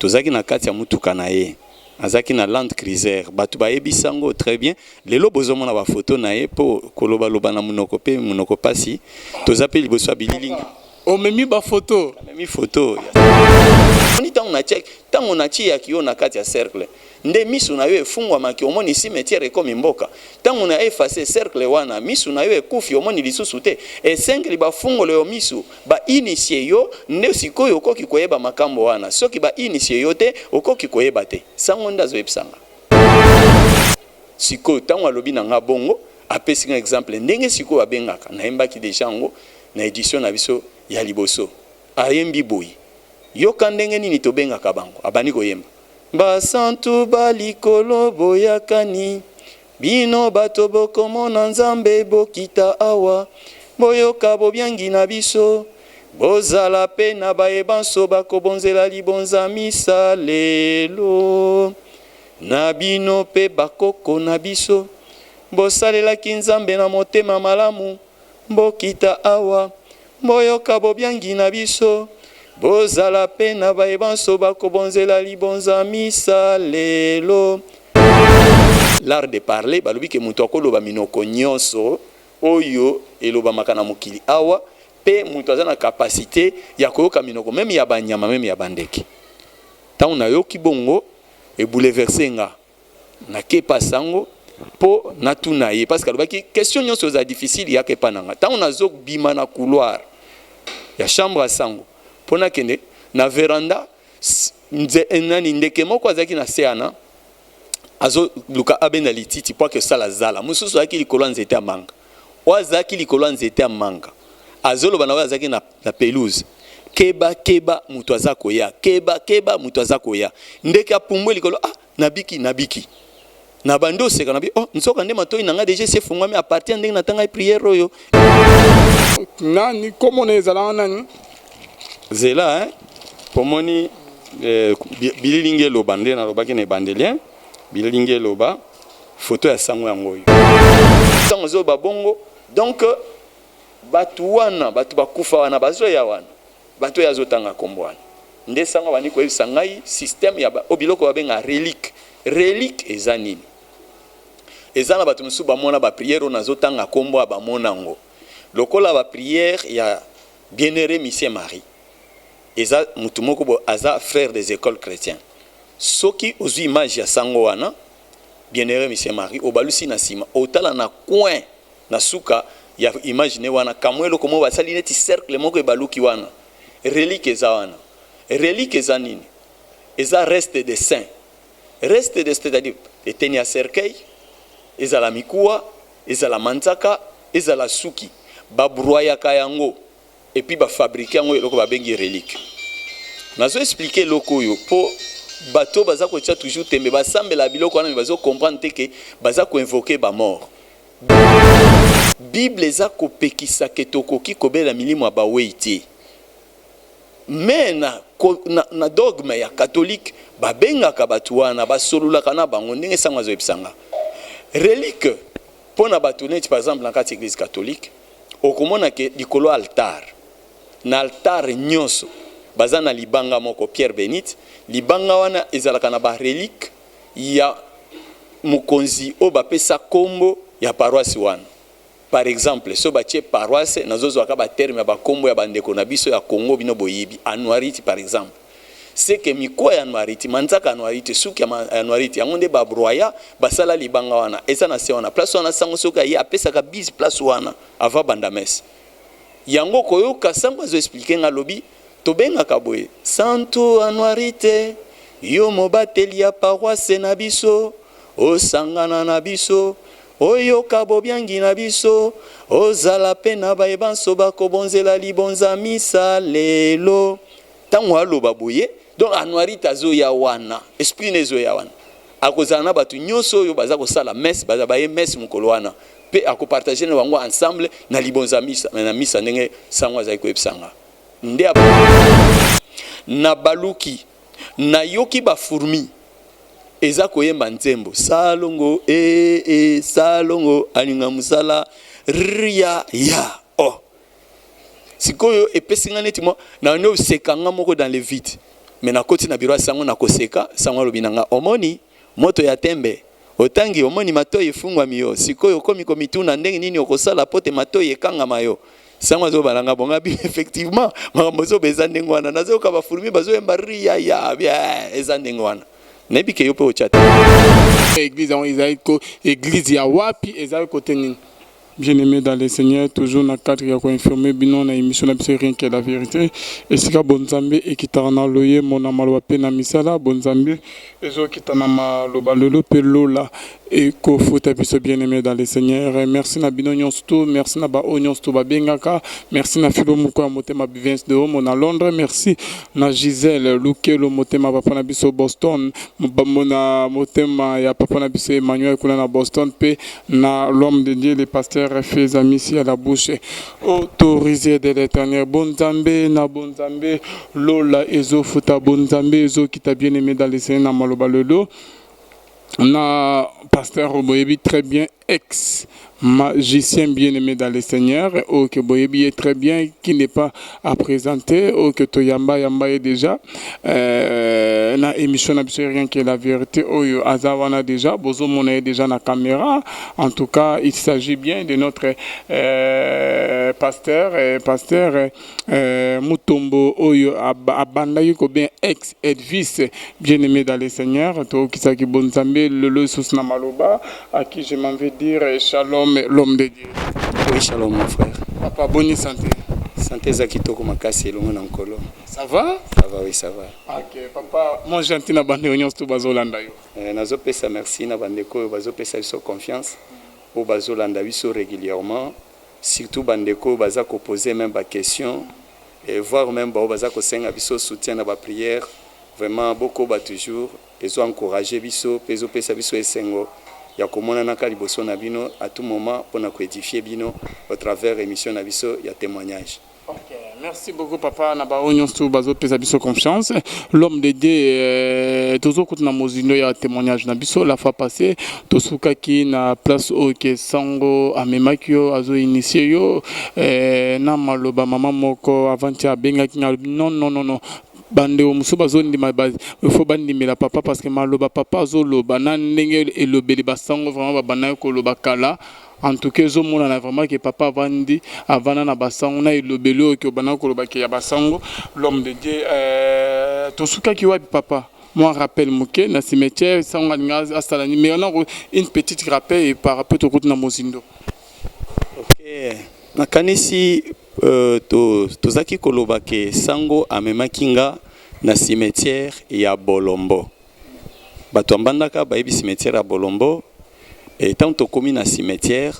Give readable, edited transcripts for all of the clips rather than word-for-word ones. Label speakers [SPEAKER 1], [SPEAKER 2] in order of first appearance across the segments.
[SPEAKER 1] Tozalaki na kati ya mutuka na ye, azalaki na Land Cruiser, bato bayebisi yango très bien. Lelo bozomona ba photo na ye, mpo kolobaloba na monoko mpe monoko pasi. Toza mpe liboso ya bililingi.
[SPEAKER 2] Omemi ba photo?
[SPEAKER 1] Amemi photo. Omoni, ntango natie, ntango natiaki yo na kati ya cercle, nde miso na yo efungwamaki, omoni cimetière ekomi mboka. Ntango na effacer cercle wana, miso na yo ekufi, omoni lisusu te. Esengeli bafungola yo miso, bainitier yo, nde sikoyo okoki koyeba makambo wana. Soki bainitier yo te, okoki koyeba te. Sango nde azoyebisanga. Sikoyo ntango alobi na nga bongo, apesi nga exemple ndenge sikoyo abengaka. Nayembaki déjà yango na édition na biso ya liboso. Ayembi boye: "Yoka ndenge nini tobengaka bango." Abandi koyemba: "Basantu balikolo boyakani, bino bato bokomona Nzambe, bokita awa, boyoka bobiangi na biso, bozala mpe na bayebanso bakobonzela libonza misa lelo na bino mpe bakoko na biso bosalelaki Nzambe na motema malamu, bokita awa, boyoka bobiangi na biso, bozala mpe na bayebanso bakobonzela libonza misa lelo." L'art de parler, balobi ke moto akoloba minoko nyonso oyo elobamaka na mokili awa, mpe moto aza na capacité ya koyoka minoko même ya banyama, même ya bandeke. Ntango nayoki bongo, ebouleverser nga. Nakepa sango mpo natuna ye, parce que alobaki question nyonso eza difficile, yaka epa na nga. Ntango nazobima na couloir ya chambre ya sango mpo nakende na veranda, nani, ndeke moko azalaki na se wana, azoluka abenda lititi mpo ake osala zala. Mosusu azalaki likolo ya nzete ya manga. Oyo azalaki likolo ya nzete ya manga azoloba na oyo azalaki na pelouse: "Keba, keba, moto aza koya! Keba, keba, moto aza koya!" Ndeke apumbwe likolo. Ah, nabiki, nabiki! Na bandi oseka na bi: "Oh, nzoka nde matoi na ngai déjà esi efungwami à partir ya ndenge natangai prière oyo."
[SPEAKER 2] Nani komona ezalaka nani?
[SPEAKER 1] Zela, hein? Pomoni bililingi eloba nde nalobaki na ebandeli, hein? Bililingi eloba, foto ya sango yango oyo. Ntango ozoba bongo, donc bato wana, bato bakufa wana, bazoya wana, bato oyo azotanga nkombo wana, nde sango abandi koyebisa ngai système ya oyo biloko babenga relique. Relique eza nini? Eza na bato mosusu bamona baprière oyo nazotanga nkombo ya, bamona yango lokola baprière ya Bienheureux Monsieur Marie. Eza mutu moko bo aza frère des écoles chrétiennes. Soki ozwi image ya sango wana, Bienheureux Monsieur Marie, obalusi na nsima, otala na coin na suka ya image ne wana, kamwa eloko moko basali neti cercle moko ebaluki wana, relique eza wana. Relique eza nini? Eza reste de saint, reste de, c'est-à-dire eteni ya cercueil, ezala mikuwa, ezala manzaka, ezala suki, babroyaka yango et puis bafabriquer yango eloko babengi relique. Nazo expliquer eloko oyo mpo bato baza kotia toujours tembe, basambela biloko wana, mais bazocomprendre te ke baza koinvoquer bamort. Bible eza kopekisa ke tokoki kobela milimo ya bawei te, mais na dogme ya catholique babengaka bato wana, basololaka na bango ndenge sango azoyebisanga. Relique mpo na bato neti par exemple na kati ya église catholique, okomona ke likolo altar, na altar nyonso baza na libanga moko, pierre bénite. Libanga wana ezalaka na barelique ya mokonzi oyo bapesa nkombo ya paroisse wana. Par exemple, so batie paroisse, nazozwaka baterme ya bakombo ya bandeko na biso ya Congo, bino boyebi Anuarite par exemple, c'est que mikuwa ya Anuarite, manzaka ya Anuarite, suki ya Anuarite, yango nde babroya, basala libanga wana, eza na se wana, place wana. Sango soki aye, apesaka bise place wana avant banda messe. Yango koyoka sango azoexpliquer nga, alobi tobengaka boye: "Santu Anuarite, yo mobateli ya paroisse na biso, osangana na biso, oyoka bobiangi na biso, ozala mpe na bayebanso bakobonzela libonza misa lelo." Ntango aloba boye, donc Anuarite azoya wana, esprit na ezoya wana, akozala na bato nyonso oyo baza kosala messe, baza baye messe mokolo wana, mpe akopartager na bango ensemble na libonza misa, na misa. Ndenge sango azali koyebisanga nde na baluki, nayoki bafourmi eza koyemba nzembo: "Salongo e e, salongo alinga mosala ria ya." Oh, sikoyo epesi nga neti mwa na oseka nga moko dans le vide. Mais nakoti na bureau ya sango na koseka. Sango alobi na nga: "Omoni moto ya tembe, otangi, omoni matoi efungwami yo. Sikoyo okomi komituna ndenge nini okosala po te matoi ekangama yo." Sango azobala nga bongo abi: "Effectivement, makambo ozoba eza ndenge wana. Nazoyoka bafourmis bazoyemba riyaya bien, eza ndenge wana." Nayebi ke yo mpe otya te.
[SPEAKER 2] Église yango ezali ko église ya wapi? Ezali kote nini? Bien-aimé dans le Seigneur, toujours na cadre ya koinformer bino na émission na biso Rien que la vérité, esika bonzambe ekitaka na loyembo, na maloba mpe na misala. Bonzambe ezokita na maloba lelo mpe lola ekofuta biso. Bien-aimé dans le Seigneur, merci na bino nyonso to, merci na baoyo nyonso to babengaka, merci na Filo moko ya motema Bivens de Homo na Londres, merci na Gisèle Lukelo motema papa na biso Boston, na motema ya papa na biso Emmanuel kuna na Boston, mpe na l'homme de Dieu, le pasteur Fezamisi à la bouche autorisée de l'Éternel. Bonzambe na bonzambe, lola ezofuta, bonzambe ezokita. Bien aimé dans le Seigneur, na maloba lelo na pasteur boyebi très bien, ex magicien, bien-aimé dans le Seigneur, oyo ke boyebi ye très bien, qui n'est pas à présenter, oyo ke toyamba yamba ye déjà na émission na biso Rien que la vérité. Oyo aza wana déjà, bozomona ye déjà na caméra. En tout cas, il s'agit bien de notre pasteur, pasteur Mutombo, oyo abandaki kobenga ex Elvis. Bien-aimé dans le Seigneur, tokokisaki bonzambe lelo lisusu na maloba, à qui je m'en vais dire shalom, l'homme de Dieu.
[SPEAKER 1] Oui, shalom mon frère.
[SPEAKER 2] Papa, bonne santé?
[SPEAKER 1] Santé eza kitoko makasi, elongo na Nkolo.
[SPEAKER 2] Ça va?
[SPEAKER 1] Ça va, oui, ça va.
[SPEAKER 2] Ok papa, mon gentil, na bandeko nyonso to bazolanda yo.
[SPEAKER 1] Nazopesa merci na bandeko oyo bazopesa biso confiance, oyo bazolanda biso régulièrement, surtout bandeko oyo baza kopose même baquestion et voire même bao baza kosenga biso soutien na baprière. Vraiment, bokoba toujours, ezo encourage biso mpe ezopesa biso esengo ya komonanaka liboso na bino à tout moment mpona koédifie bino au travers émission na biso ya témoignage.
[SPEAKER 2] Ok, merci beaucoup papa, na baoyo nyonso bazopesa biso confiance. L'homme de Dieu, tozokuta na mozindo ya témoignage na biso. La fois passée tosukaki na place oyo ke sango amemaki yo, azoinitie yo na maloba. Mama moko avanti abengaki nga, alobi: "Non, non, non, non, bandeko mosusu bazondima, faut bandimela papa, parce que maloba papa azoloba na ndenge elobeli basango vraiment babandaki koloba kala, en tout cas ezomonana vraiment ke papa avandi, avanda na basango na elobeli oyo ke obandaki koloba ke ya basango." L'homme de Dieu, tosukaki wapi papa? Moi rappel moke na cimetière, sango alinga asala nini? Mais on une petite rappel et par rapport tokuti na mozindo.
[SPEAKER 1] Ok, nakanisi tozalaki koloba ke sango amemaki nga na cimetière ya Bolombo. Bato ya Mbandaka bayebi cimetière ya Bolombo. E ntango tokómi na cimetière,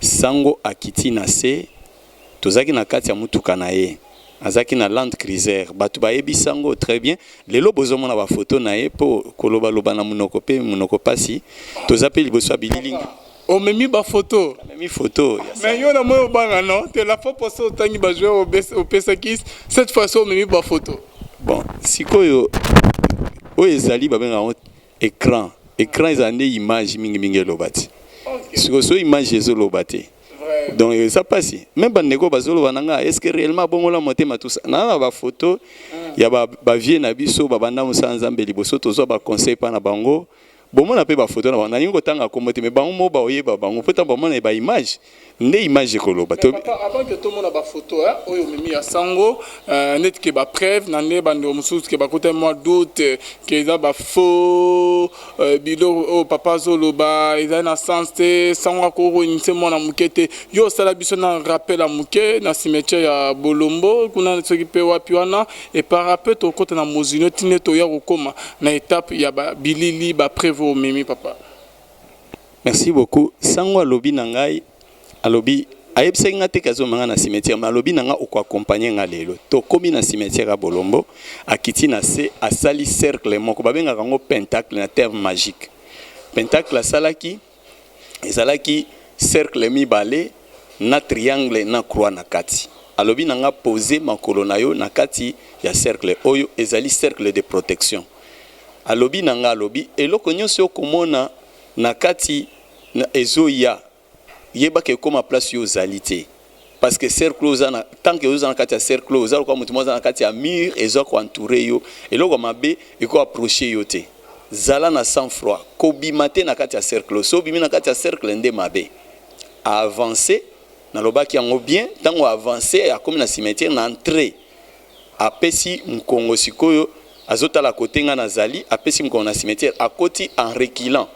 [SPEAKER 1] sango akiti na se, tozalaki na kati ya mutuka na ye, azalaki na Land Cruiser. Bato bayebi sango très bien, lelo bozomona bafoto na ye, mpo kolobaloba na monoko mpe monoko pasi. Toza mpe liboso ya bililingi.
[SPEAKER 2] Omemi bafoto?
[SPEAKER 1] Amemi foto.
[SPEAKER 2] Mais yo na moi obanga non te. La fois passée otangi bajoueur, opesaki, cette fois-ci omemi bafoto.
[SPEAKER 1] Bon, sikoyo oyo ezali babengaka yango écran. Écran ezala nde image mingimingi eloba te. Sikoyo so image ezoloba te, donc eza mpasi. Même bandeko bazoloba na nga: "Est ce que réellement bongola motema?" Tusa naa na bafoto ya bavieux na biso babanda mosala Nzambe liboso, tozwa baconseil mpa na bango. Bomona mpe bafoto na bango. Nalingi kotanga kombo te, mais bango mo baoyeba bango, mpo ntango bamona baimage nde image ekoloba.
[SPEAKER 2] Avant ke tomona bafoto oyo omemi ya sango, neti ke bapreuve na nde bandeko mosusu ke bakota mwa doute ke eza bafaux biloko oyo papa azoloba, ezali na sens te, sango akokonise mwana moke te. Yo osala biso na rappel ya moke na cimetière ya Bolombo kuna, soki mpe wapi wana, et par rappel tokota na mozino tinde toya kokóma na étape ya bilili, bapreuve oyo omemi papa.
[SPEAKER 1] Merci beaucoup. Sango alobi na ngai, alobi, ayebisaki nga te kazomema nga na cimetière, mais alobi na nga: "Okoaccompagne nga lelo." Tokómi na cimetière ya Bolombo, akiti na se, asali cercle moko, babengaka yango pentacle na terme magique. Pentacle asalaki ezalaki cercle mibale na triangle na croix na kati. Alobi na nga: "Pose makolo na yo na kati ya cercle oyo, ezali cercle de protection." Alobi na nga, alobi: "Eloko nyonso okomona na kati ezoya, yebaka ekóma place oyo ozali te." Parce que cercle oza na, tant que oza na kati ya cercle, oza lokola moto moko aza na kati ya mur, eza koentourer yo, eloko mabe ekoapprocher yo te. Zala na sang froid, kobima te na kati ya cercle. So obimi na kati ya cercle, nde mabe. Aavance, nalobaki yango bien. Ntango avance, akomi na cimetière, na entrée, apesi mokongo. Sikoyo azotala kote nga nazali, apesi mokongo na cimetière, akoti en reculant.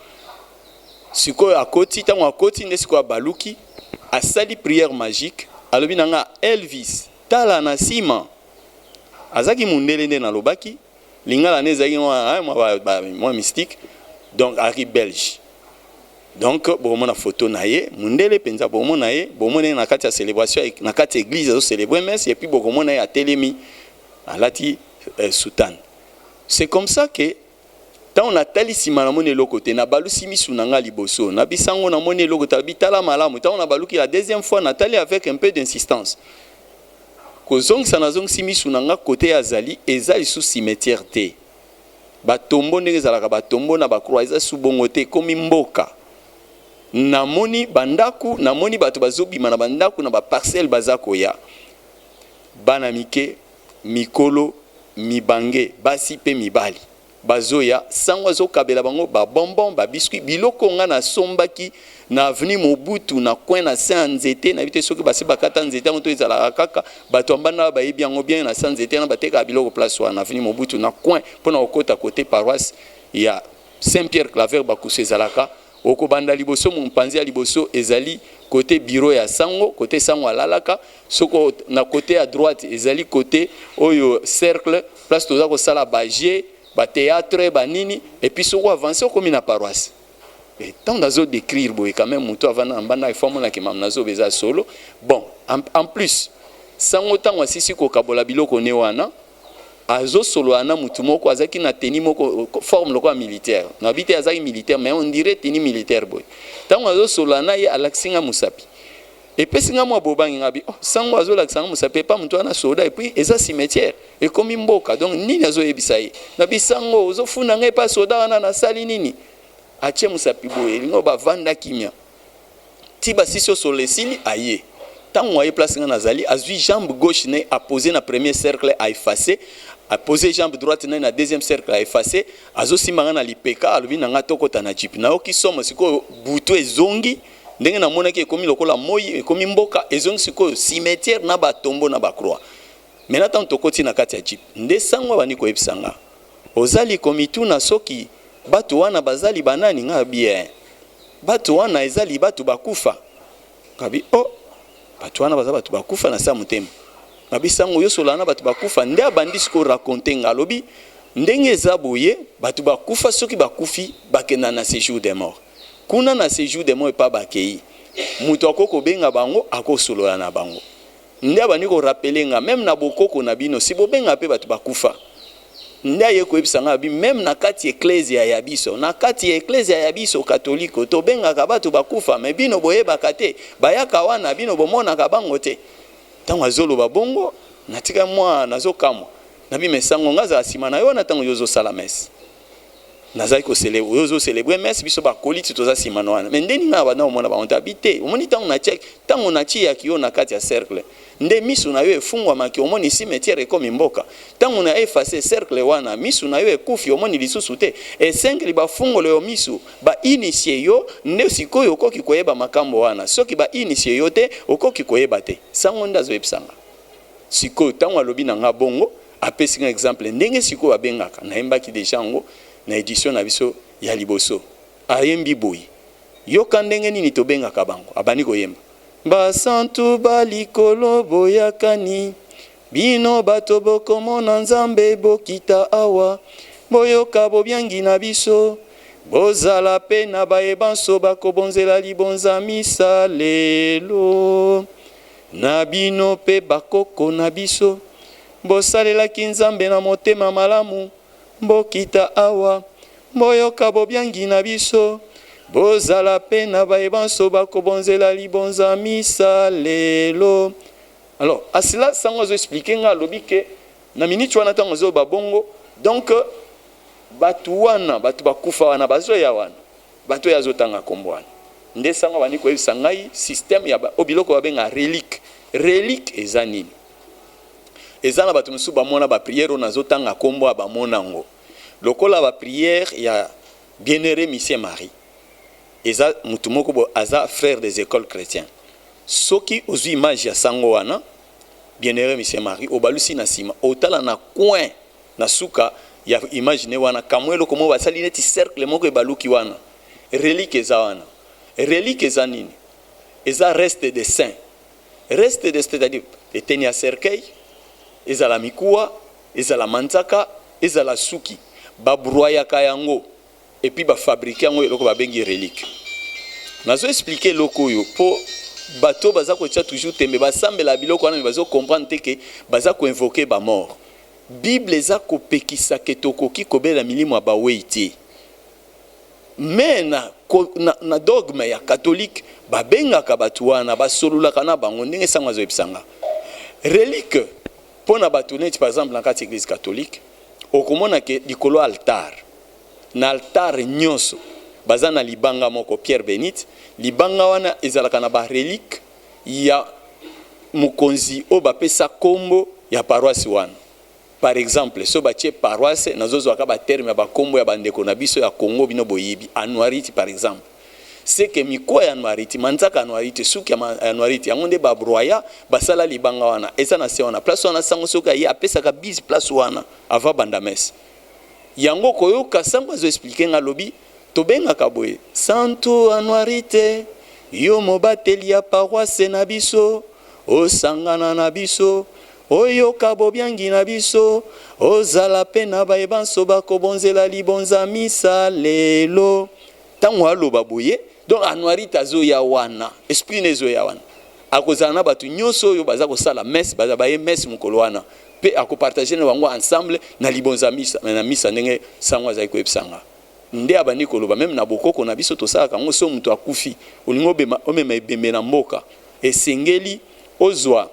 [SPEAKER 1] Sikoyo akoti, ntango akoti nde sikoyo abaluki, asali prière magique, alobi na nga: "Elvis, tala na nsima." Azalaki mundele, nde nalobaki lingala nde ezalaki mwa mystique. Donc azalaki belge. Donc bokomona photo na ye, mundele mpenza. Bokomona ye, bomona ye na kati ya célébration, na kati ya église, azocélébrer messe, et puis bokomona ye atelemi, alati soutane. C'est comme ça que ntango natali nsima, namoni eloko te. Nabalusi misu na nga liboso, nabisango, namoni eloko te. Alobi: "Tala malamu." Ntango nabaluki la deuxième fois, natali avec un peu d'insistance, kozongisa, nazongisi misu na nga kote azali, eza lisusu cimetière te. Batombo ndenge ezalaka, batombo na bacroix, eza su bongo te, ekomi mboka. Namoni bandako, namoni bato bazobima na bandako, na baparcelle, baza koya, bana mike, mikolo, mibange, basi mpe mibali bazoya. Sango azokabela bango babonbon, babiscuit, biloko nga nasombaki na avenue Mobutu, na coin, na se ya nzete. Nayebi te soki basi bakata nzete yango to ezalaka kaka. Bato ya mbanda bayebi yango bien. Na se ya nzete wana batekaka biloko, place wana, avenue Mobutu, na coin, mpona kokota kote paroisse ya Saint Pierre Claver Bakusu ezalaka. Okobanda liboso, mopanzi ya liboso ezali kote bureau ya sango, kote sango alalaka. Soko na kote ya droite ezali kote oyo cercle, place toza kosala bajeux, bathéâtre, banini. Et puis soko avance, okomi na paroisse. Ntango nazodécrire boye, quand même moto avanda na mbanda ifo amonaki mamu nazoba eza solo. Bon, en plus, sango ntango asisi kokabola biloko ne wana, azosolola na mutu moko azalaki na tenue moko, forme lokola militaire. Nayebi te azalaki militaire, mais on dirait tenue militaire boye. Ntango azosolola na ye, alakisi nga mosapi, epesi nga mwa bobangi. Nga bi: "Oh, sango azolakisa nga mosapi epa motu wana soda, et puis eza cimetière, ekomi mboka, donc nini azoyebisa ye?" Na bisango: "Ozofunda ngai epa soda wana, nasali nini?" Atie mosapi boye, elingo bavanda kimia ti basisi osolola, esili. Aye, ntango aye place nga nazali, azwi jambe gauche na ye, apose na premier cercle, aefface, apose jambe droite na ye na deuxième cercle, aefface, azosimba nga na lipeka, alobi na nga: "Tokɔta na jeep." Nayoki somo. Sikoyo butu ezongi, ndenge namonaki ekomi lokola moi, ekomi mboka, ezongi sikoyo cimetière na batombo na bacroix. Maintenant, ntango tokoti na kati ya jeep, nde sango abandi koyebisa nga: "Ozali komituna soki bato wana bazali banani?" Nga bien: "Bato wana ezali bato bakufa." Ngabi: "Oh, bato wana baza bato bakufa." Na sa motema ngabi: "Sango, yosola na bato bakufa?" Nde abandi sikoyo raconter nga, alobi: "Ndenge eza boye, bato bakufa, soki bakufi, bakenda na séjour des morts. Kuna na séjour des morts, epa bakei, moto akoki kobenga bango, akosolola na bango." Nde abandi korappeler nga: "Même na bokoko na bino, si bobenga mpe bato bakufa." Nde aye koyebisa nga, abi: "Même na kati eklezia ya biso, na kati ya eklezia ya biso katoliko, tobengaka bato bakufa, mais bino boyebaka te, bayaka wana, bino bomonaka bango te." Ntango azoloba bongo, natika mwa nazokamwa. Nabi: "Mais sango, nga azala nsima na yo wana ntango yo ozosala messe, nazali kocélébrer, oyo ozocélébrer messe, biso bakoliti toza nsima na wana, mais ndeni ngai na banda komona bango te?" Abi: "Te, omoni, ntango natiaki, ntango natiaki yo na kati ya cercle, nde misu na yo efungwamaki, omoni cimetière ekomi mboka. Ntango na efface cercle wana, misu na yo ekufi, omoni lisusu te. Esengeli bafungola yo misu, bainitier yo, nde sikoyo okoki koyeba makambo wana. Soki bainitier yo te, okoki koyeba te." Sango nde azoyebisanga sikoyo. Ntango alobi na nga bongo, apesi nga exemple ndenge sikoyo abengaka. Nayembaki déjà yango na édition na biso ya liboso. Ayembi boye: "Yoka ndenge nini tobengaka bango." Abandi koyemba: "Basantu balikolo boyakani, bino bato bokomona Nzambe, bokita awa, boyoka bobiangi na biso, bozala mpe na bayeba nso bakobonzela libonza misa lelo na bino mpe bakoko na biso bosalelaki Nzambe na motema malamu, bokita awa, boyoka bobiangi na biso, bozala mpe na bayeba nso bakobonzela libonza misa lelo." Alors asila, sango azoexpliquer nga, alobi ke na miniti wana, ntango azoyoba bongo, donc bato wana, bato bakufa wana, bazoya wana, bato oyo azotanga nkombo wana. Nde sango abandi koyebisa ngai système ya oyo biloko babenga relique. Relique eza nini? Eza na bato mosusu bamona ba prière oyo nazotanga nkombo ya bamona yango lokola ba prière ya Bienheureux Monsieur Marie. Eza mutu moko bo aza frère des écoles chrétiennes. Soki ozwi image ya sango wana Bienheureux Monsieur Marie, obalusi na nsima, otala na coin na suka ya image ne wana, kamwa eloko moko basali neti cercle moko ebaluki wana, relique eza wana. Relique eza nini? Eza reste de saint, reste de, c'est-à-dire eteni ya cercueil, ezala mikuwa, ezala manzaka, ezala suki, babroyaka yango et puis bafabriquer yango eloko babengi relique. Nazo expliquer eloko oyo mpo bato baza kotia toujours tembe, basambela biloko wana, me bazocomprendre te ke baza koinvoquer bamort. Bible eza kopekisa ke tokoki kobelela milimo ya bawei te, me na dogme ya catholique babengaka bato wana, basololaka na bango ndenge sango azoyebisanga. Relique mpo na bato neti par exemple na kati ya église catholique, okomona ke likolo altar, na altar nyonso baza na libanga moko, pierre bénite. Libanga wana ezalaka na barelique ya mokonzi oyo bapesa nkombo ya paroisse wana. Par exemple, so batie paroisse, nazozwaka baterme ya bakombo ya bandeko na biso ya Congo, bino boyebi Anuarite par exemple, c'est que mikuwa ya Anuarite, manzaka ya Anuarite, suki ya Anuarite, yango nde babroya, basala libanga wana, eza na se wana, place wana. Sango soki aye, apesaka bise place wana avant banda messe. Yango koyoka sango azoexpliquer nga, alobi tobengaka boye: "Santu Anuarite, yo mobateli ya paroisse na biso, osangana na biso, oyoka bobiangi na biso, ozala mpe na bayeba nso bakobonzela libonza misa lelo." Ntango aloba boye, donc Anuarite azoya wana, esprit na ezoya wana, akozala na bato nyonso oyo baza kosala messe, baza baye messe mokolo wana, mpe akopartager na bango ensemble na libonza misa, na misa. Ndenge sango azali koyebisanga, nde abandi koloba, même na bokoko na biso tosalaka yango. So moto akufi, olingi omema ebembe na mboka, esengeli ozwa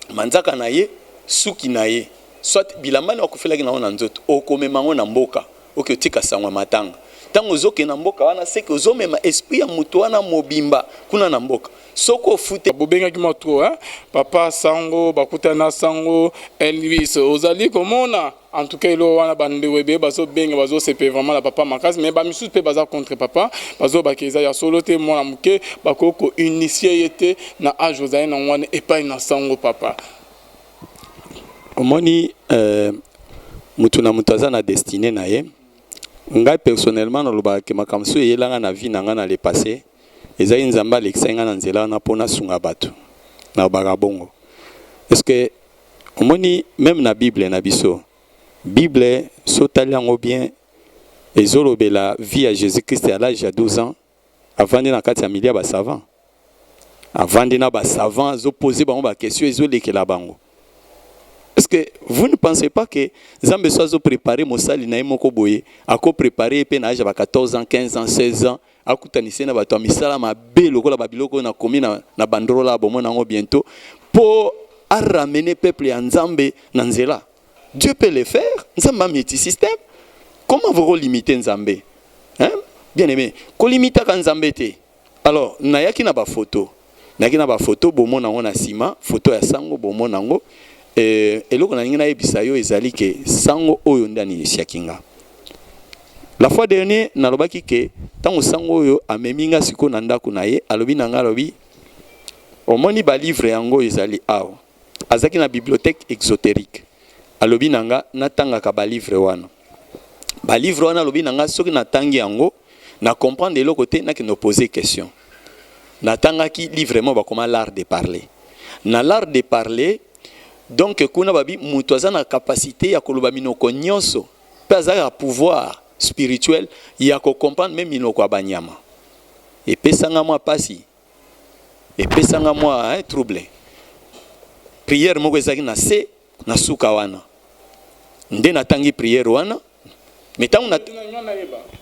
[SPEAKER 1] manzaka na ye, suki na ye, soit bilamba na akufelaki nango na nzoto, okomema yango na mboka, oke otika sango ya matanga. Ntango ozokende na mboka wana, seke ozomema esprit ya moto wana mobimba kuna na mboka. Soki ofute
[SPEAKER 2] Bobengaki mwa trop, hein? Papa sango bakutana na sango Elvis, ozali komona en tout cas eloko wana, bandeko ebele bazobenga, bazosepe vraiment na papa makasi, mais bamisusu mpe baza contre papa, bazobaka eza ya solo te, mwana moke bakoki koinitier ye te na age ozali nango wana epai na sango papa.
[SPEAKER 1] Omoni, mutu na mutu aza na destinée na ye. Ngai personnellement nalobaka ke makambo so eyelanga na vie na ngai na le passé, ezali Nzambe alekisaki ngai na nzela wana mpo nasunga bato. Nalobaka bongo est ce que omoni, même na Bible na biso, Bible so otali yango bien, ezolobela vie ya Jésus Christ à l'âge ya 12 ans, avandi na kati ya milieu ya basavant, avandi na basavant, azopose bango baquestion, ezolekela bango. Est-ce que vous ne pensez pas que Nzambe so azopréparer mosali na ye moko boye, akopréparer ye mpe na age ya ba 14 ans, 15 ans, 16 ans, akutanisi ye na bato ya misala mabe lokola babiloko oyo nakomi na bandrola, bomona yango bientôt, mpo aramener peuple ya Nzambe na nzela? Dieu peut le faire. Nzambe ameti système. Comment vous limiter Nzambe, hein? Bien aimé, kolimitaka Nzambe te. Alors nayaki na bafoto, nayaki na bafoto, bomona yango na nsima, foto ya sango, bomona yango. Eloko nalingi nayebisa yo ezali ke sango oyo nde aninisiaki nga. La fois dernier nalobaki ke ntango sango oyo amemi nga sikoyo na ndako na ye, alobi na nga, alobi: "Omoni balivre yango ezali awa." Azalaki na bibliothèque exotérique. Alobi na nga natangaka balivre wana. Balivre wana, alobi na nga soki natangi yango, na comprendre eloko te, nakende opose question. Natangaki livre moko bakoma L'Art de parler. Na L'Art de parler, donc kuna babi moto aza na capacité ya koloba minoko nyonso, mpe azalaka pouvoir spirituel ya kocomprendre même minoko ya banyama. Epesanga mwa pasi, epesanga mwa, hein, trouble. Prière moko ezalaki na se na suka wana, nde natangi prière wana, mais ntango na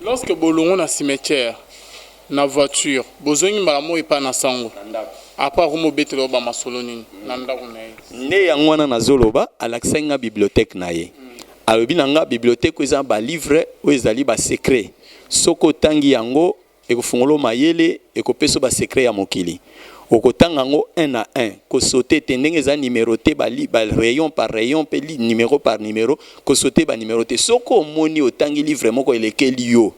[SPEAKER 2] Lorsque bolongo na cimetière na voiture, bozongi mbala moko epai na sango, après akomobetela oyo bamasolo nini na ndako na ye?
[SPEAKER 1] Nde yango wana nazoloba, alakisaki nga bibliothèque na ye. Alobi na nga bibliothèque oyo eza balivre oyo ezali basecret, soki otangi yango ekofungola mayele, ekopesa basecret ya mokili. Okotanga yango un à un, kosauter te. Ndenge eza numéroté, ba rayon par rayon mpe numéro par numéro, kosauter banuméro te. Soki omoni otangi livre moko elekeli yo,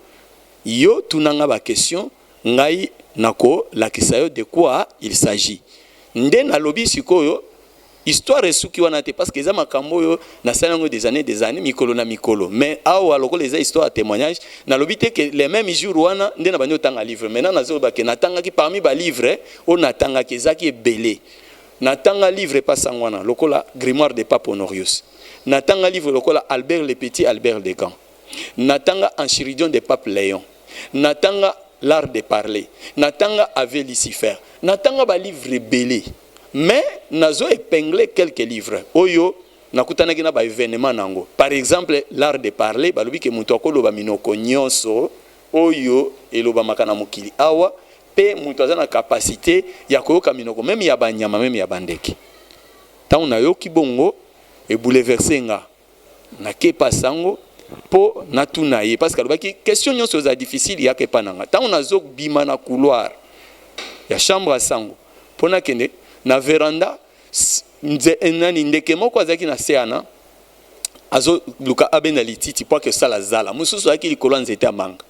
[SPEAKER 1] yo tunanga baquestion, ngai nakolakisa yo de quoi il s'agit. Nde nalobi sikoyo, histoire esuki wana te, parce que eza makambo oyo nasali yango des années, des années, mikolo na mikolo. Mais awa, lokola eza histoire ya témoignage, nalobi te ke le même jour wana nde na bandi otanga livre. Maintenant nazoloba ke natangaki, parmi balivre oyo natangaki, ezalaki ebele. Natanga livre epasango wana lokola Grimoire de Pape Honorius, natanga livre lokola Albert le Petit, Albert le Grand, natanga Enchiridion de Pape Léon, natanga L'art de parler, natanga Ave Lucifer, natanga balivre ebele. Mais nazo épingler quelques livres oyo nakutanaki na baévénement nango. Par exemple, L'art de parler, balobi ke moto akoloba minoko nyonso oyo elobamaka na mokili awa, mpe moto aza na capacité ya koyoka minoko même ya banyama, même ya bandeke. Ntango nayoki bongo, ebouleverser nga. Nakepa sango mpo natuna ye, parce que alobaki question nyonso eza difficile, yaka epa na nga. Ntango nazobima na couloir ya chambre ya sango mpo nakende na veranda, nani, ndeke moko azalaki na se wana, azoluka abenda lititi mpo ake osala zala. Mosusu azalaki likolo ya nzete ya manga.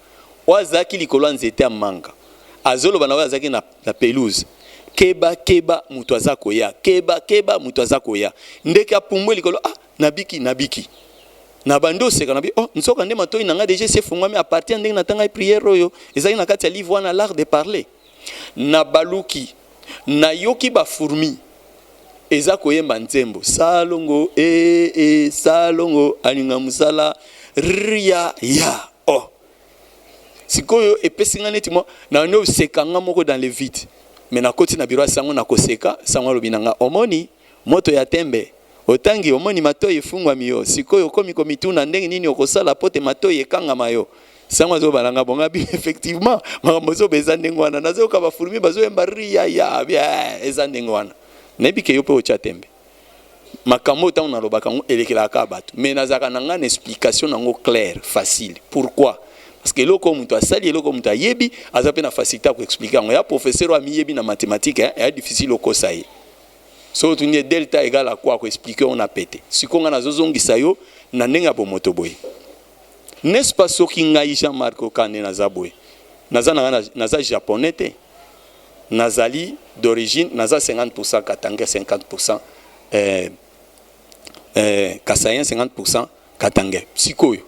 [SPEAKER 1] Oyo azalaki likolo ya nzete ya manga azoloba na oyo azalaki na pelouse: "Keba, keba, moto aza koya! Keba, keba, moto aza koya!" Ndeke apumbwe likolo. Ah, nabiki, nabiki! Na bandi oseka na bi: "Oh, nzoka nde matoi na ngai déjà esi efungwami à partir ya ndenge natanga prière oyo ezalaki na kati ya livre wana, L'art de parler." Na baluki, nayoki bafourmi eza koyemba nzembo: "Salongo e e, salongo alinga mosala ria ya." Oh, sikoyo epesi nga neti mwa na oseka nga moko dans le vide. Mais nakoti na biro ya sango, nakoseka. Sango alobi na nga: "Omoni moto ya tembe, otangi, omoni matoi efungwami yo. Sikoyo okomi komituna ndenge nini okosala po te matoi ekangama yo." Sango azobala nga bongo abi: "Effectivement, makambo ozoba eza ndenge wana. Nazoyoka bafourmi bazoyemba ria ya bien, eza ndenge wana." Nayebi ke yo mpe otya tembe. Makambo oyo, ntango nalobaka yango, elekelaka kaka bato, mais nazalaka na ngai na explication nango claire, facile. Pourquoi? Parce que eloko oyo moto asali, eloko oyo moto ayebi, aza mpe na facilité ya koexpliquer yango. Ya professeur oyo amiyebi na mathématique, eya difficile okosa ye. Soki otuni ye delta égale à quoi, akoexpliquer yango na pete. Sikoyo ngai nazozongisa yo na ndenge ya bomoto boye, n'est-ce pas? Soki ngai Jean-Marc Okande naza boye, naza na ngai, naza japonais te, nazali d'origine, naza 50 katangais, 50 kasaïen, 50 katangais. Sikoyo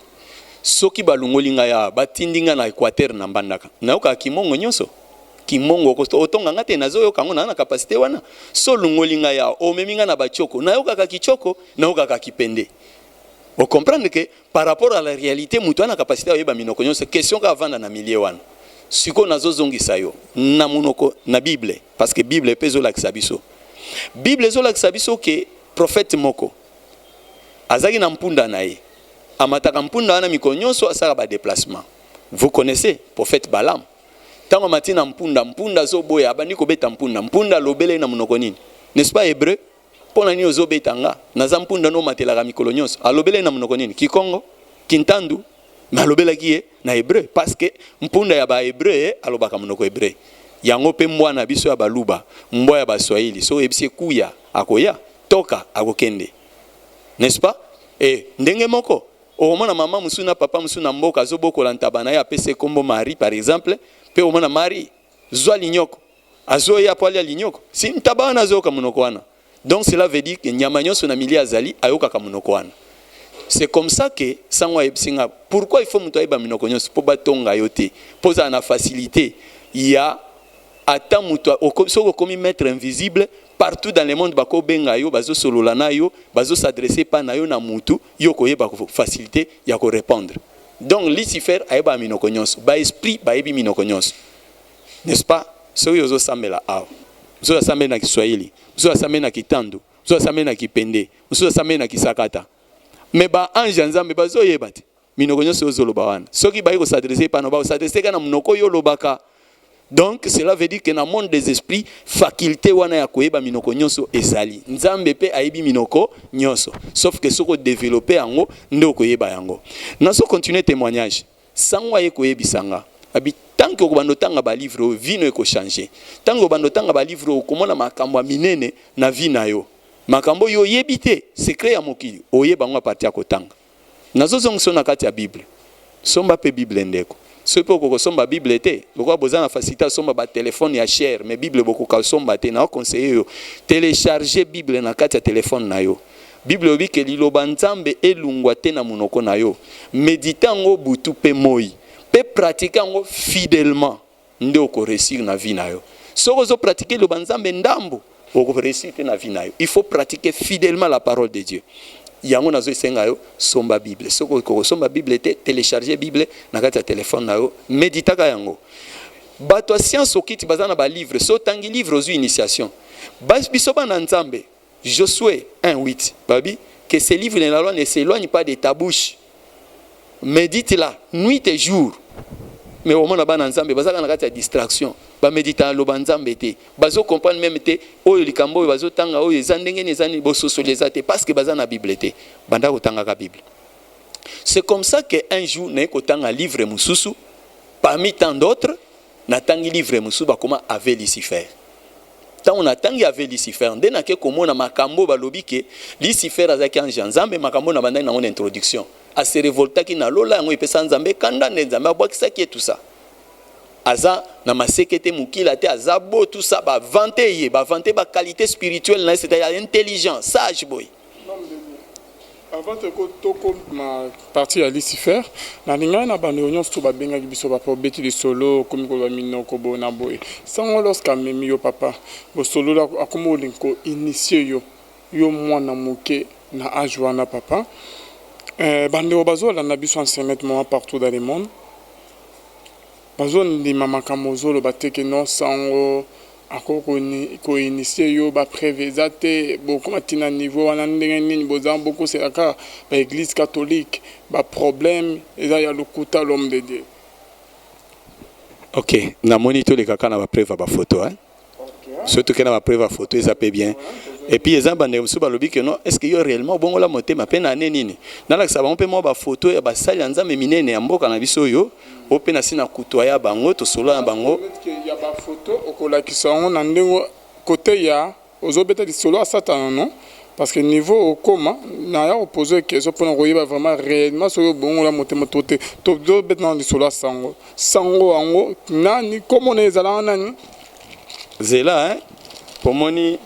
[SPEAKER 1] soki balongoli ngai awa, batindi ngai na Équateur, na Mbandaka, nayokaka kimongo nyonso. Kimongo otonga nga te, nazoyoka yango, naa na capacité wana. So olongoli ngai awa, omemi ngai na batioko, nayokaka kichoko, nayokaka kipende. Ocomprendre que par rapport à la réalité, moto wana capacité oyeba minoko nyonso, question kaka avanda na milieu wana. Sikoyo nazozongisa yo na monoko na Bible, parce que Bible mpe ezolakisa biso, Bible ezolakisa biso ke prophète moko azalaki na mpunda na ye, amataka mpunda wana mikolo nyonso, asalaka badéplacement. Vous connaissez prophète Balaam. Ntango amati na mpunda, mpunda azoboya, abandi kobeta mpunda. Mpunda alobele na monoko nini? N'est-ce pas hébreu? "Mpo na nini ozobeta nga? Naza mpunda no omatelaka mikolo nyonso." Alobele na monoko nini? Kikongo, kintandu? Mais alobelaki ye na hébreu, parce que mpunda ya bahébreu alobaka monoko hébreu. Yango mpe mbwa na biso ya baluba, mbwa ya baswahili, so oyebisi ekuya, akoya, toka, akokende, n'est-ce pas? E ndenge moko, okomona mama mosusu na papa mosusu na mboka azobokola ntaba na ye, apesi ekombo Marie par exemple. Mpe omona: "Marie, zwa linyoko." Azoya po alia linyoko. Si ntaba wana azoyoka monoko wana, donc cela veut dire que nyama nyonso na milieu azali ayokaka monoko wana. C'est comme ça que sango ayebisi nga pourquoi il faut moto ayeba minoko nyonso, mpo batonga yo te, mpo ozala na facilité ya ata moto. Soki okomi maître invisible, partout dans le monde bakobenga yo, bazosolola na yo, bazos'adresser pa na yo na mutu, yo koyeba facilité ya korépondre. Donc Lucifer ayeba minoko nyonso, baesprit bayebi minoko nyonso, n'est-ce pas? Soki ozosambela awa, mosusu asambeli na Kiswahili, mosusu asambeli na Kitandu, mosusu asambeli na Kipende, mosusu asambeli na Kisakata, mais baange ya Nzambe bazoyeba te minoko nyonso ozoloba wana. Soki bayi kos'adresser pano, bakos'adresser kaka na monoko oyo olobaka. Donc cela veut dire que na monde des esprits, faculté wana ya koyeba minoko nyonso ezali. Nzambe mpe ayebi minoko nyonso, sauf que soki odévelopper yango nde okoyeba yango. Nazo continuer témoignage. Sango aye koyebisa nga Abi tant que okobanda otanga balivre oyo, vie no ekochange. Ntango obanda otanga balivre oyo, okomona makambo ya minene na vie na yo, makambo oyo oyebi te, secret ya mokili oyeba yango à partir ya kotanga. Nazozongisa na kati ya Bible. Somba mpe Bible, ndeko. Soki mpe okoki kosomba Bible te, lokola boza na facilité asomba batelefone ya cher, mais Bible bokoka kosomba te, na conseiller yo, télécharge Bible na kati ya telefone na yo. Bible elobi ke liloba Nzambe elungwa te na monoko na yo, médite yango butu mpe moi, mpe pratique yango fidèlement, nde okoréussir na vie na yo. Soki ozopratique liloba Nzambe ndambo, okoréussir te na vie na yo. Il faut pratiquer fidèlement la parole de Dieu. Yango nazoesenga yo, somba Bible. Soki okosomba Bible te, télécharge Bible na kati ya telefone na yo, méditaka yango. Bato ya science okiti baza na balivre. So otangi livre, ozwi initiation. Biso bana Nzambe, Josué 1 8 babi que ce livre de la loi ne s'éloigne pas de ta bouche, médite la nuit et jour. Mais omona bana Nzambe bazalaka na kati ya distraction, bamédita aloba Nzambe te, bazocomprendre même te oyo likambo oyo bazotanga oyo eza ndenge nini, eza nini, bososoli eza te, parce que baza na Bible te. Banda kotangaka Bible. C'est comme ça que un jour naye kotanga livre mosusu parmi tant d'autres. Natangi livre mosusu bakoma Ave Lucifer. Ntango natangi Ave Lucifer, nde nake komona makambo balobi ke Lucifer azalaki ange ya Nzambe. Makambo na bandaki nango na introduction, ase révoltaki na lola, yango epesa Nzambe kanda, nde Nzambe abwakisaki ye, tout ça. Aza na maseke te, mokila te, aza beau, tout ça. Bavante ye, bavante baqualité spirituelle na ye, c'est-à-dire intelligent, sage boye.
[SPEAKER 2] Avant tokoma partie ya Lucifer, nalingai na bandeko nyonso to babengaki biso. Papa, obeti lisolo, okomi koloba minoko boye na boye. Sango lorsque amemi yo, papa, bosolola, akomi kolinga koinitier yo, yo mwana moke na age wana, papa, bandeko bazolanda biso en ce moment partout dans le monde bazondima makambo ozoloba te ke non, sango akoki koinitier yo, bapreuve eza te. Bokoma ntina niveau wana ndenge nini? Boza bokosela kaka baéglise catholique, baproblème eza ya lokuta, l'homme de Dieu.
[SPEAKER 1] Ok, namoni tolekaka na bapreuve ya bafoto, hein? Soki tokei na bapreuve ya foto, eza mpe bien. Et puis eza bandeko mosusu balobi ke non, est ce que yo réellement obongola motema mpe na ane nini? Nalakisa bango mpe mwa bafoto ya basali ya Nzambe minene ya mboka na biso oyo o mpe na si na kutwa ya bango, tosolola na bango.
[SPEAKER 2] Ya bafoto okolakisa yango na ndenge kote ya ozobeta lisolo ya Satana, non? Parce que niveau okoma na ya kopose question mpona koyeba vraiment réellement soki obongola motema to te, tozobeta na lisolo ya sango. Sango yango nani? Komona ezalaka nani?
[SPEAKER 1] Zela, hein? Pomoni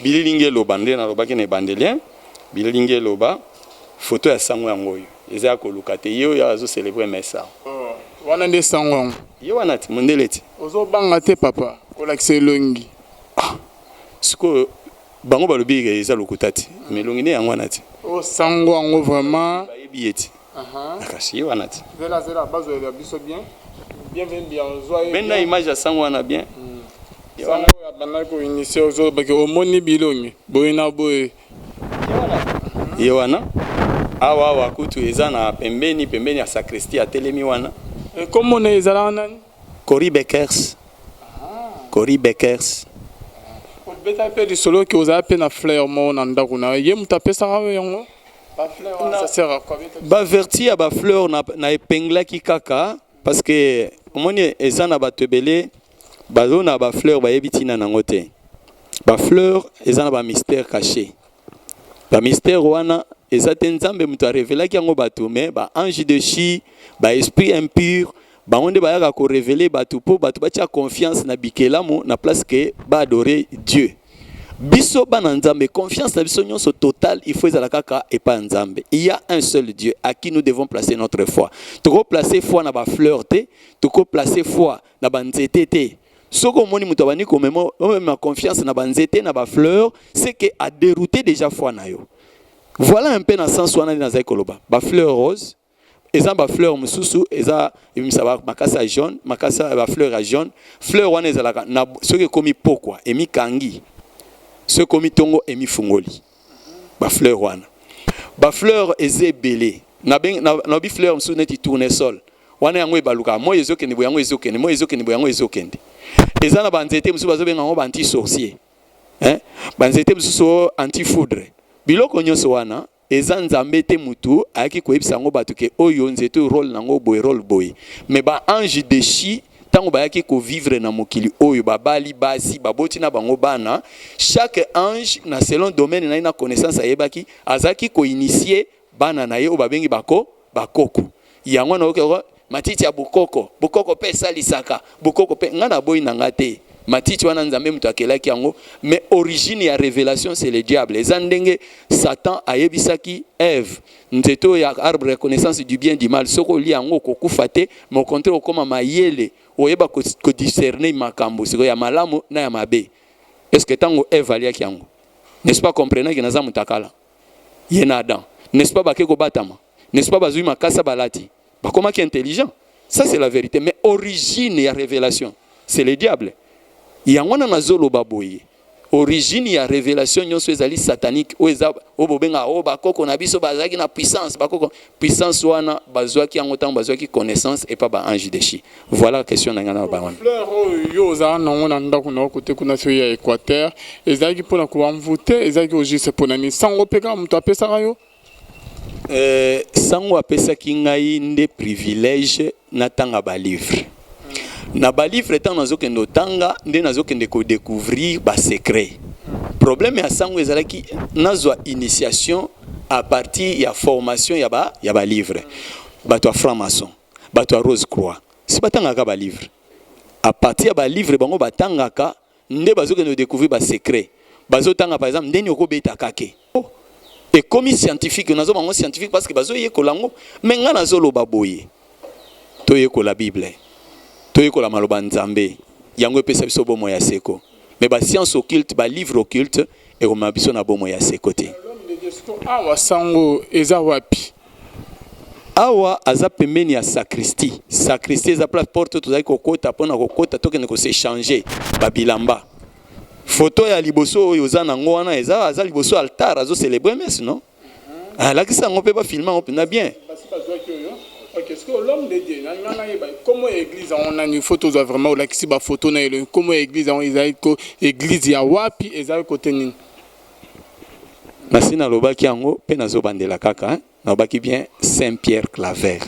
[SPEAKER 1] bililingi eloba nde nalobaki na ebandeli, hein? Bililingi eloba. Foto ya sango yango oyo eza ya koluka te. Ye oyo azocélébrer messe.
[SPEAKER 2] Oh, wana nde sango yango?
[SPEAKER 1] Ye wana ti mondele ti.
[SPEAKER 2] Ozobanga te, papa, kolakisa elongi?
[SPEAKER 1] Ah, sikoyo bango balobi eza lokuta ti, mais elongi nde yango wana ti.
[SPEAKER 2] O sango yango vraiment?
[SPEAKER 1] Bayebi ye ti, kasi ye wana ti.
[SPEAKER 2] Zela, zela, bazwela biso bien bien bien bien, ozwa ye.
[SPEAKER 1] Benda image ya sango wana bien.
[SPEAKER 2] Sango oyo abandaki koinitier, ozolobaki omoni bilongi boye na boye.
[SPEAKER 1] Ye wana awa, awa kutu eza na pembeni pembeni ya sacristie, atelemi wana.
[SPEAKER 2] Komona ezalaka nani?
[SPEAKER 1] Cori Bekers, Cori Bekers.
[SPEAKER 2] Obeta mpe lisolo ke ozala mpe na fleur moko na ndako na ye, moto apesaka yo yango.
[SPEAKER 1] Bavertu ya bafleur na epenglaki kaka parce que omoni eza na bato ebele bazona bafleur, bayebi ntina nango te. Bafleur eza na bamystère caché. Bamystère wana eza te Nzambe moto arevelaki yango bato, mais baange déchu, baesprit impur, bango nde bayaka korévéler bato mpo bato batia confiance na bikelamu na place ke baadorer Dieu. Biso bana Nzambe, confiance na biso nyonso total, il faut ezala kaka epai ya Nzambe. Il y a un seul Dieu à qui nous devons placer notre foi. Tokoplacer foi na bafleur te, tokoplacer foi na banzete te. Soki omoni moto abandi komema omema confiance na banzete, na bafleur, c'est que adérouté déjà foi na yo. Voilà un peu na sens wana nde nazali koloba. Bafleur rose eza bafleur mosusu, eza ebimisa makasa ya jaune, makasa ya bafleur ya jaune. Fleur wana ezalaka na soki ekomi pokwa emikangi, soki ekomi ntongo emifungoli. Bafleur wana, bafleur eza ebele. Nabi fleur mosusu neti tournesol wana, yango ebalukaka, moi ezokende boye, yango ezokende, moi ezokende boye, yango ezokende. Eza na banzete mosusu bazobenga yango baanti sorcier, hein? Banzete mosusu anti foudre. Biloko nyonso wana. Eza Nzambe te mutu ayaki koyebisa yango bato ke oyo nzete oyo role nango boye, role boye. Mais ba ange déchus, ntango bayaki kovivre na mokili oyo, babali basi, baboti na bango bana. Chaque ange na selon domaine na ye na connaissance ayebaki, azalaki koinitier bana na ye oyo babengi bako bakoko. Yango wana oyoki matiti ya bokoko, bokoko mpe esalisaka bokoko mpe. Ngai naboyi na nga te matiti wana, Nzambe moto akelaki yango, mais origine ya révélation, c'est le diable. Eza ndenge Satan ayebisaki Ève: nzete oyo ya arbre ya connaissance du bien, du mal, soki olia yango, okokufa te, mais au contraire okóma mayele, oyeba kodiscerner makambo sikoyo ya malamu na ya mabe. Est ce que ntango Ève aliaki yango, n'est ce pas, comprenaki naza moto akala ye na Adam, n'est ce pas? Bake kobatama, n'est ce pas? Bazwi makasa, balati, bakomaki intelligent. Ça, c'est la vérité. Mais origine ya révélation, c'est le diable. Yango wana nazoloba boye: origine ya révélation nyonso ezali satanique. Oyo eza oyo bobengaka oyo bakoko na biso bazalaki na puissance, bakoko, puissance wana bazwaki yango ntango bazwaki connaissance epa ba ange déchu. Voilà question na ngai na bango.
[SPEAKER 2] Fleur oyo yo ozala nango na ndako na yo kote kuna, soki ya Équateur, ezalaki mpona koenvoûter, ezalaki au juste mpona nini? Sango mpe kaka moto apesaka yo?
[SPEAKER 1] Sango apesaki ngai nde privilège natanga balivre. Na balivre, ntango nazokende otanga, nde nazokende kodécouvrir basecret. Problème ya sango ezalaki nazwa initiation à partir ya formation ya balivre. Bato ya franc maçon, bato ya rose croix, si batangaka balivre, à partir ya balivre bango batangaka, nde bazokende kodécouvrir basecret. Bazotanga par exemple ndeni okobeta kake, ekomi scientifique. Nazo bango scientifique parce que bazoyekola yango. Me ngai nazoloba boye: toyekola Bible, toyekola maloba Nzambe, yango epesa biso bomoi ya seko. Me bascience occulte, balivre occulte ekomema biso na bomoi ya seko te.
[SPEAKER 2] Awa sango eza wapi?
[SPEAKER 1] Awa aza pembeni ya sacristie. Sacristie eza place, porte tozali kokota mpona kokota, tokende kos'échanger babilamba. Foto ya liboso oyo oza nango wana, eza aza liboso altar, azocélébrer messe. Non, alakisa yango mpe bafilmer yango mpenza bien.
[SPEAKER 2] Basi bazwaki oyo. Ok, ce que l'homme de Dieu, nga nayeba komo ya église yango nani. Faut tozwa vraiment, olakisi bafoto na elongi. Komo ya église yango ezali ko église ya wapi, ezali kote nini?
[SPEAKER 1] Nasi nalobaki yango mpe nazobandela kaka, hein? Nalobaki bien: Saint Pierre Claver,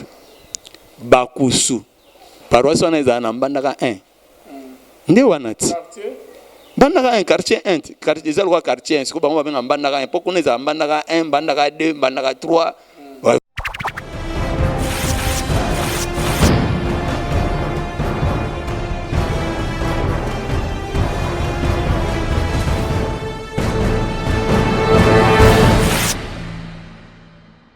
[SPEAKER 1] Bakusu, paroisse wana ezala na Mbandaka 1, nde wana ti Mbandaka 1, quartier 1. Quartier eza lokola quartier 1. Sikoyo bango babenga Mbandaka 1 mpo kuna ezala Mbandaka 1, Mbandaka 2, Mbandaka 3.